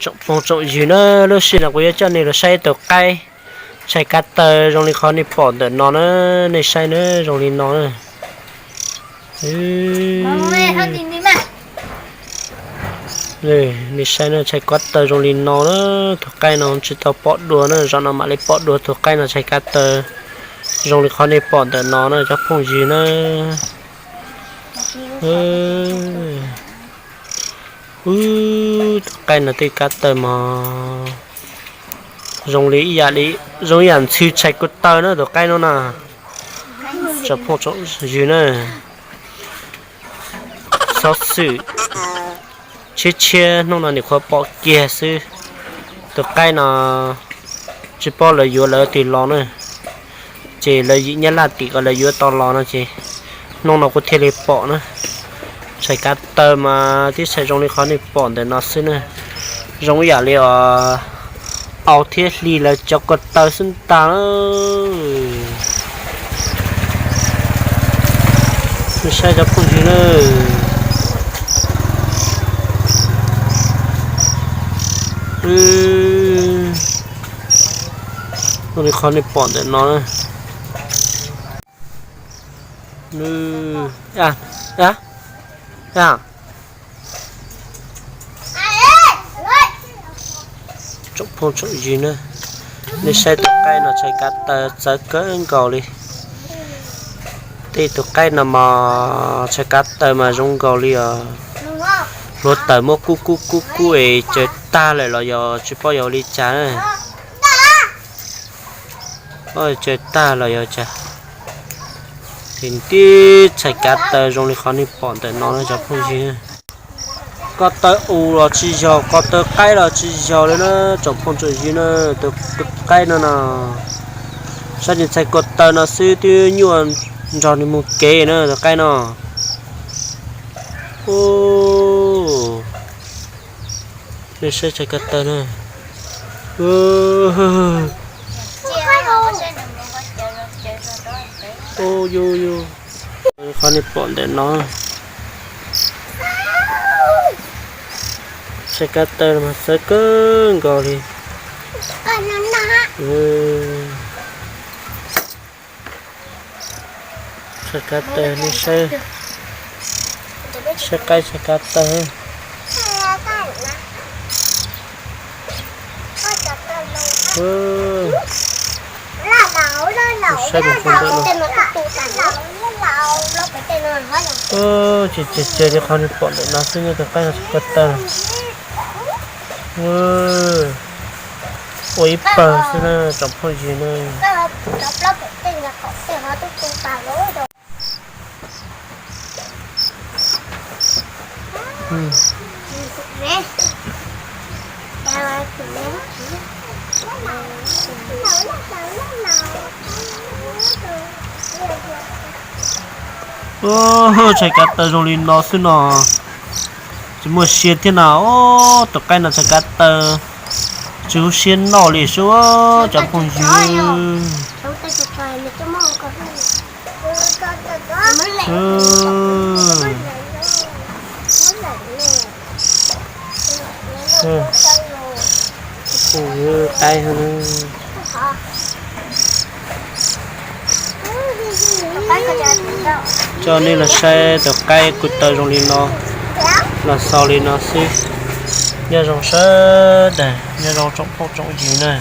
Tsoom phooj tsoom ywg na, lub sij hawm no kuv yuav coj nej los saib tus qaib tshais kav taw zoo li qhov nej pom ntawm no na, nej saib na, zoo li no na. Nej saib na, tshais kav taw zoo li no na, tus qaib no tsis tau pom dua na, zaum no mam li pom dua tus qaib no tshais kav taw zoo li qhov nej pom ntawm no na cov phooj ywg na. Tus qaib no tej kav taw mas zoo li ib yam li, zoo ib yam ntxhw tshais kav taw na tus qaib no na. Tsoom phooj tsoom ywg na, xov xwm tshiab tshiab hnub no nyuam qhuav pom kiag xwb. Tus qaib no tsis paub lawv yuav lawv twg los na, ces lawv yim Nyab Laj tim kom lawv yuav tau los no ces hnub no kuv thiaj li pom na. Tshais kav taw mas tib tshais zoo li qhov nej pom ntawm no xwb na, zoo ib yam li os, au thiab hli lawv cov kav taw xwb ntag na. Nej saib cov phooj ywg na, zoo li qhov nej pom ntawm no na. Tsoom phooj tsoom ywg na, nej saib tus qaib no tshais kav taw txawv kawg nkaus li. Tej tus qaib no mas tshais kav taw mas zoo nkaus li os, hluav taws muab kub kub kub kub es caws tag lawm los yog tsis paub yog ua li cas na. Caws tag los yog cas, ces tib tshais kav taw zoo li qhov nej pom ntawm no na cov phooj ywg. Ko taw us los tsis yog, ko taw qaib los tsis yog li na, tsoom phooj tsoom ywg na. Tus qaib no na, saib tsis tshais ko taw no xwb twb nyuaj nrog nws mus kev na tus qaib no. Nej saib tshais kav taw na. Qhov nej pom ntawm no, tshais kav taw mas txawv kawg nkaus li. Tshais kav taw, nej saib, saib qaib tshais kav taw. Saib tus ntawm no, ces ces li qhov nej pom ntawm no xwb na, tus qaib no tshais kav taw. Ua ib pawg xwb na tsoom phooj ywg na. Tshais kav taw zoo li no xwb no, tsis muaj sia thiab na. Tus qaib no tshais kav taw, tsis muaj sia noj li sub cov phooj ywg. Qaib, coj nej los saib tus qaib ko taw zoo li no, los xaus li no xwb. Nyob zoo sawv daws, nyob zoo tsoom phooj tsoom ywg na.